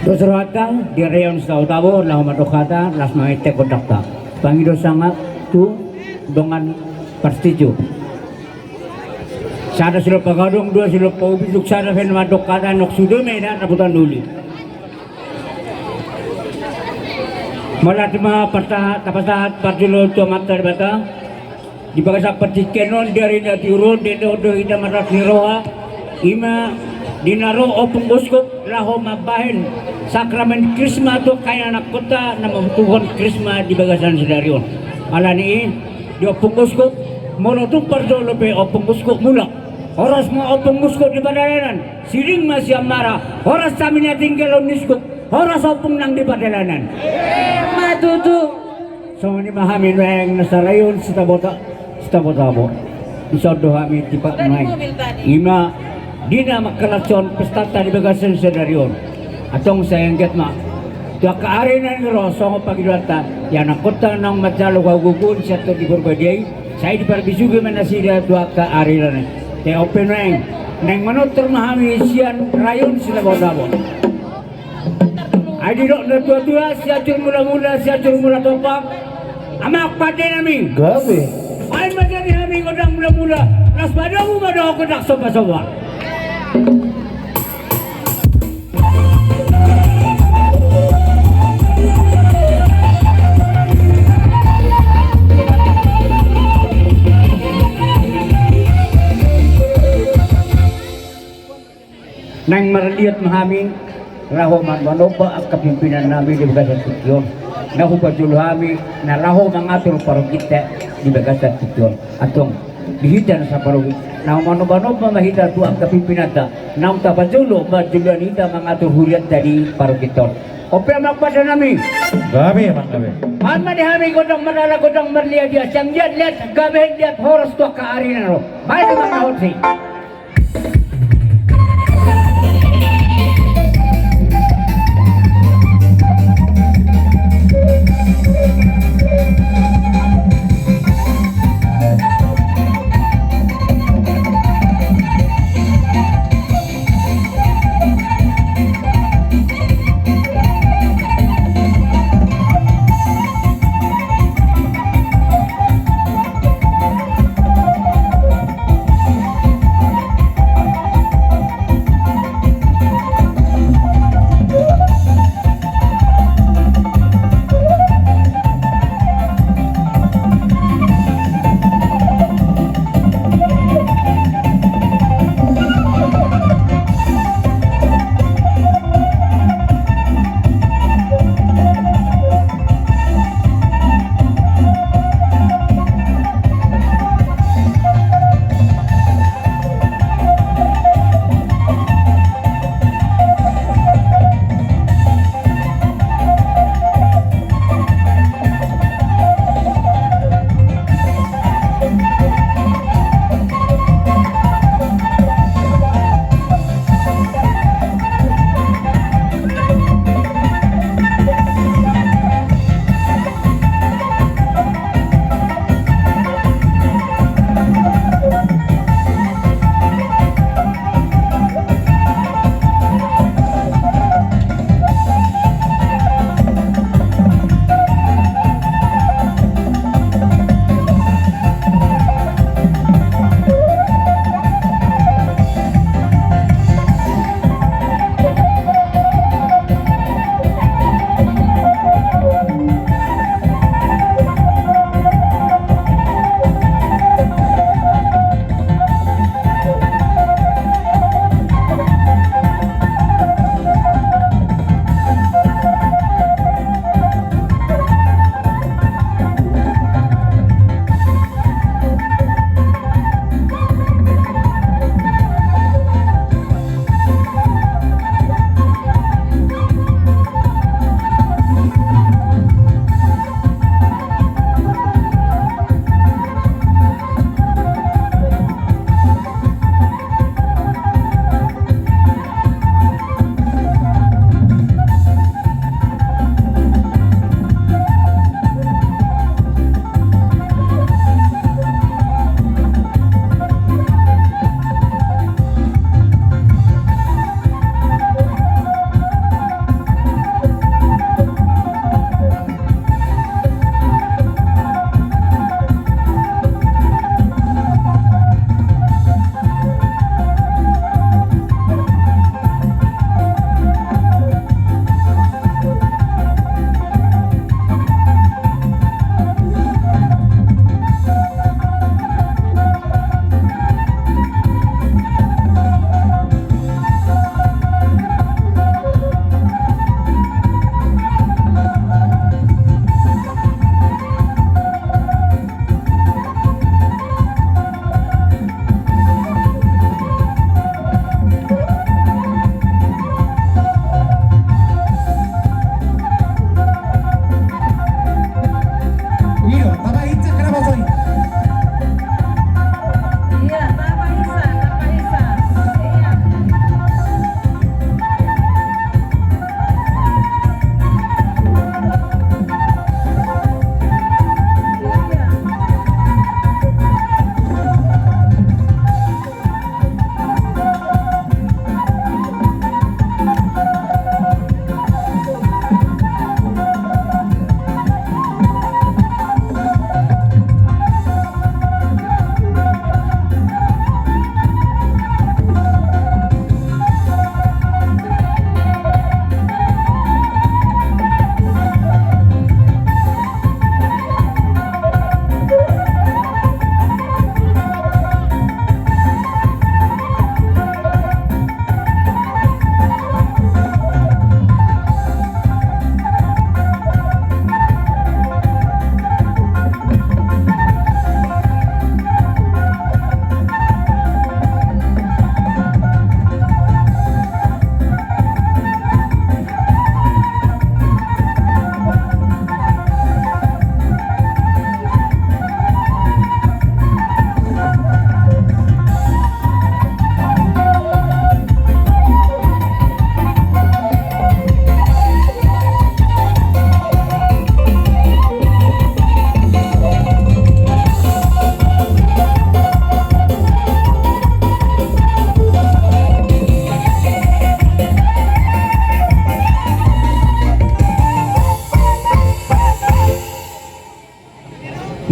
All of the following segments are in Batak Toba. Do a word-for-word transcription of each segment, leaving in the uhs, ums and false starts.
Ros rohanta di rayon Sitabotabo, laho mandok hata, las mangitek gondangta. Pangido sangap tu dongan parstijo. Sada silompa gadong, dua silompa ubi, tung sada pe na mandok hata, nunga sude ma i na dapotan uli. Mauliate ma parta-, tapasahat parjolo tu Amanta Debata. Di bagasan partingkian on, di ari na tiur on, diendehon do hita marlas ni roha, i ma di na ro ompung uskup laho mambahen sakramen krisma tu angka ianakhonta na mambutuhon krisma di bagasan sadari on. Alani i, di ompung uskup, molo tung parjolo pe ompung uskup mulak, horas ma ompung uskup di pardalanan, siding ma sian mara, horas hami na tinggalhon ni uskup, horas ompung nang di pardalanan. Emma tutu. Songon i ma hami nuaeng na sarayon Sitabota-, Sitabotabo. Dison do hami tipak nuaeng. I ma di na mangkalashon pestanta di bagasan sadari on. Antong sai anggiat ma tu angka ari na naeng ro songon pangidoanta, ianakhonta naung manjalo hagogoon sian Tondi Porbadia i, sai diparbisuhi ma nasida tu angka ari na naeng. Te on pe nuaeng, naeng manortor ma hami sian rayon Sitabotabo. Ai didok na tua-tua, Sianjur Mula-mula, Sianjur Mula Tompang. Amang pande nami. Gabe. Ai ma jadi hami gondang mula-mula, las padomu ma dohot gondang somba-somba. Naeng marliat ma hami laho manomba angka pimpinan nami di bagasan tingki on, na hupajolo hami na laho mangatur parrokinta di bagasan tingki on. Antong di hita na saparoki, na manomba-nomba ma hita tu angka pimpinanta naung tapajolo manjoloan hita mangatur hurianta di parrokinta on. On pe amang pande nami. Gabe, amang, gabe. Bahen ma di hami gondang marlala, gondang marliat-liat, sian liat-liat gabe liat, horas tu angka ari na ro. Bahen ma na hot si.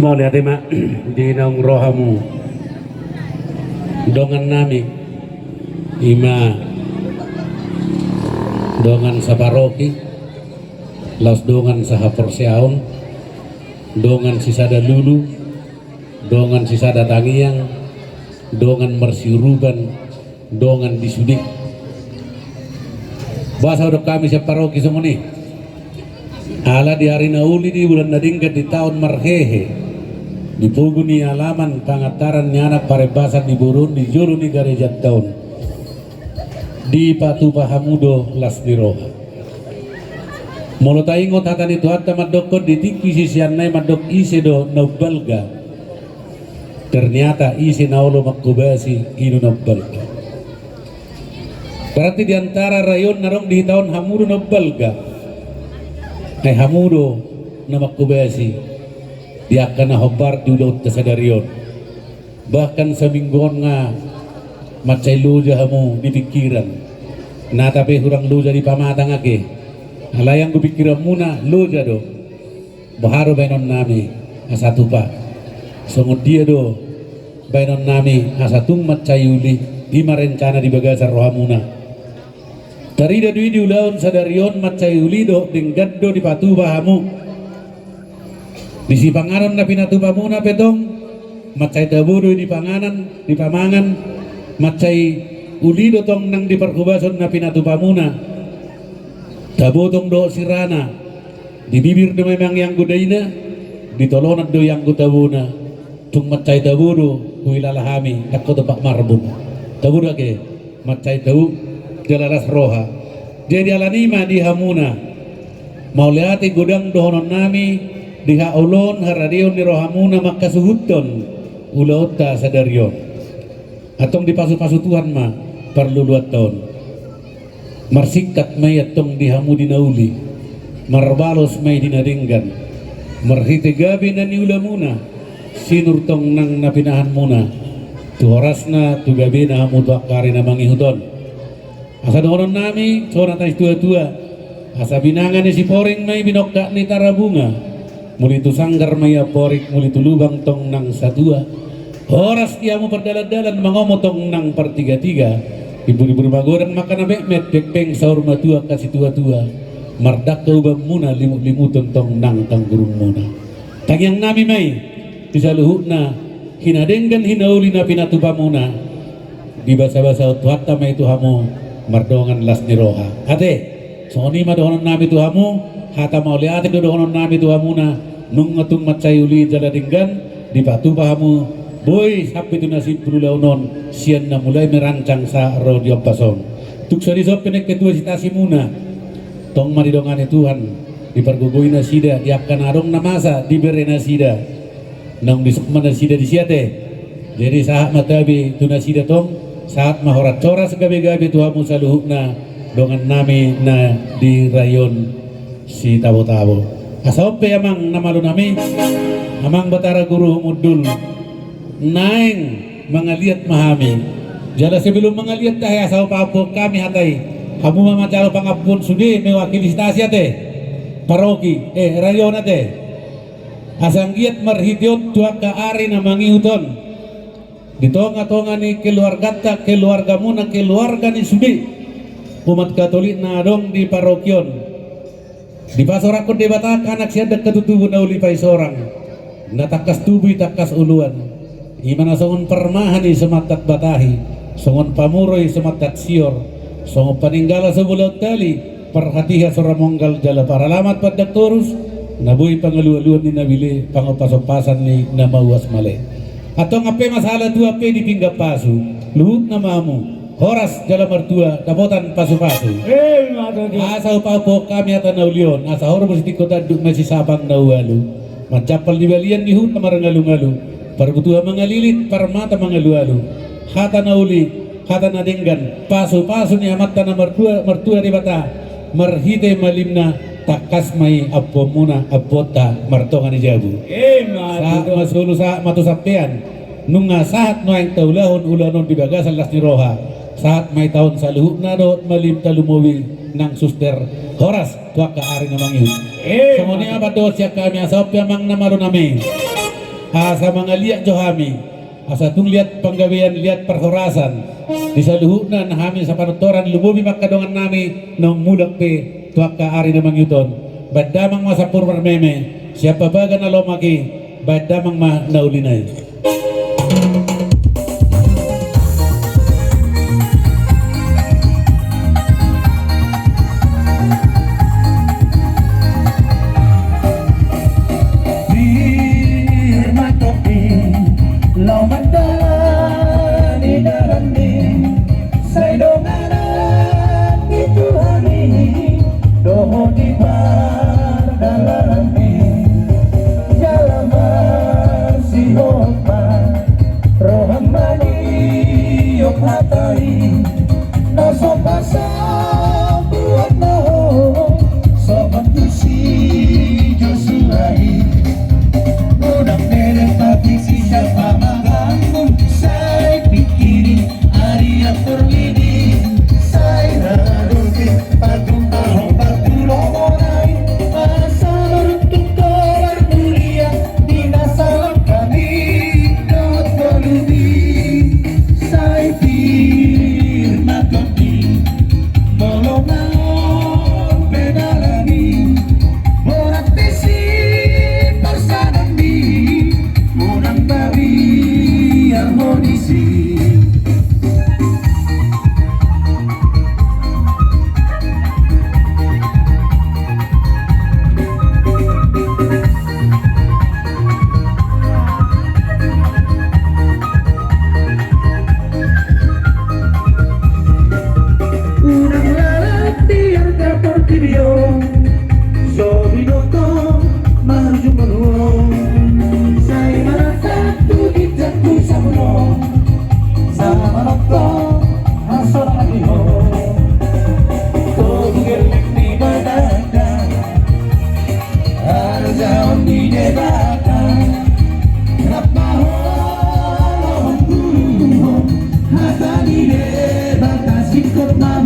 Mauliate ma di naung ro hamu dongan nami, ima dongan saparoki, laos dongan sahaporseaon, dongan sisada lulu, dongan sisada tangiang, dongan marsiurupan, dongan di sude. Boasa hudok hami sian paroki songon i? Ala di ari na uli, di bulan na denggan, di taon marhehe, di pogu ni alaman, pangantaran ni anak, parembasan ni boru on di jolo ni garejanta on, dipatupa hamu do las ni roha. Molo taingot hata ni Tuhanta mandokkon, di tingki siseanna i mandok ise do na umbalga. Ternyata ise na olo manghobasi i do na umbalga. Berarti di antara rayon na adong di hita on, hamu do na umbalga. Ai hamu do na manghobasi di angka na hombar di ulaonta sadari on. Bahkan saminggu on nga mansai loja hamu di pingkiran. Nata pe hurang loja di pamatang ate. Alai anggo pingkiranmuna loja do. Boha do baenon nami asa tupa? Songon dia do baenon nami asa tung mansai uli? I ma rencana di bagasan rohamuna. Tarida do i di ulaon sadari on, mansai uli dohot denggan do dipatupa hamu. Di sipanganon na pinatupamuna pe tong, mansai tabo do i di panganan, di pamangan, mansai uli do tong nang di parhobason na pinatupamuna. Tabo tong dohot sirana, di bibir do memang ianggo daina, di tolonan do ianggo tabona. Tung mansai tabo do huhilala hami, ndang ho dompak marbun. Tabo do ate, mansai tabo jala las roha. Jadi alani i ma di hamuna, mauliate godang dohonon nami di haholon haradeon ni rohamuna manghasuhuthon ulaonta sadari on. Antong dipasupasu Tuhan ma parluluanta on. Marsingkat ma i antong di hamu di na uli, marbalos ma i di na denggan, marhite gabe na niulamuna, sinur tong nang na pinahanmuna, tu horasna tu gabena hamu tu angka ari na mangihut on. Asa dohonon nami songon hata ni situatua: Asa binanga ni Siporing ma i binongkak ni Tarabunga, muli tu sanggar ma i Amporik, muli tu lubang tong nang satua. Horas di hamu pardalandalan, mangomo tong nang partigatiga. Imburimburi magodang ma angka na metmet, pengpeng saur matua angka situatua. Mardangka ubanmuna, limutlimuton tong nang tanggurungmuna. Tangiang nami ma i di saluhutna hinadenggan hinauli na pinatupamuna. Dibasabasahon Tuhanta ma i tu hamu mardongan las ni roha. Ate, songon i ma dohonon nami tu hamu. Hata mauliate do dohonon nami tu hamuna. Nunga tung mansai uli jala denggan dipatupa hamu, boi sampe tu na simpul ulaon on, sian na mulai merancang sahat ro di ombas on. Tung so dison pe nang ketua sitasimuna, tong ma didongani Tuhan, dipargogoi nasida di angka na adong na masa dibere nasida. Naung dison ma nasida disi ate. Jadi sahat ma tabi tu nasida tong, sahat ma horas-horas gabe-gabe tu hamu saluhutna dongan nami na di rayon Sitabotabo. Asa on pe amang na malo nami, amang Batara Guru Humundul, naeng mangaliat ma hami. Jala sebelum mangaliat tahe, asa hupaampu hami hata i. Hamu ma manjalo pangampuon sude mewakili sitasi ate, paroki, eh, rayon ate. Asa anggiat marhite on tu angka ari na mangihut on, di tonga-tonga ni keluarganta, keluargamuna, keluarga ni sude umat Katolik na adong di paroki on, dipasoranghon Debata angka anak sian angka tubu na uli paisorang, na tangkas tubu i tangkas oloan. I ma na songon parmahan i so mantat batahi, songon pamuro i so mantat sior, songon paninggala so bolaon tali, parhatiha so ra monggal jala paralamat pandang torus, na boi pangalualuan ni na bile, pangompasompasan ni na mauas male. Antong ampe ma sahala tu ampe di pinggan pasu, luhutna ma hamu horas jala martua dapotan pasupasu. Eh, ma tutu. Asa hupaampu hami hata na uli on, asa horbo sitingko tanduk, masisapang na ualu, manjampal di balian ni huta marngalungalu, parbutuha mangalilit, parmata mangalualu. Hata na uli, hata na denggan, pasupasu ni Amanta na martua, martua Debata, marhite malimna, tangkas ma i ampuonmuna, ampuonta martonga ni jabu. Eh, ma tutu. Sahat ma solu, sahat ma tu sampean. Nunga sahat nuaeng taulahon ulaon on di bagasan las ni roha. Sahat ma i taon saluhutna dohot malim talumobi nang suster, horas tu angka ari na mangihut. Eh, songon i ma pandohan sian hami, asa on pe amang na malo nami. Asa mangaliat jo hami, asa tung liat panggabean, liat parhorasan di saluhutna na hami sapanontoran, lumobi ma angka dongannami naung mulak pe tu angka ari na mangihut on. Baen damang ma sampur marmeme sian papaga na lomak i, baen damang ma na uli nai. Pir ma tondi laho mandalani dalanmi, sai donganan ni Tuhan i dohot di pardalananmi. Jala marsihop ma roham maniop hata i, na so pasambuat na ho songon tu si Josua i. Unang leleng patik sian pamagamu, sai pingkiri arian porlidi, sai radote patumbahon patulomonai, asa maruntung tobar mulia di na salangkami dohot ngolumi. Sai pir ma tondi molo na lam pe dalanmi, borat pe siparsanganmi, unang babiar ho disi. Unang lalap di arga portibi on, so binoto marujung ngolu on, sai manatap tu ginjang tu sabun on, sai manatap hasonang ni ho. Togu gelleng ni Debata, harajaon ni Debata, rap ma ho laho mangurupi hata ni Debata, singkop ma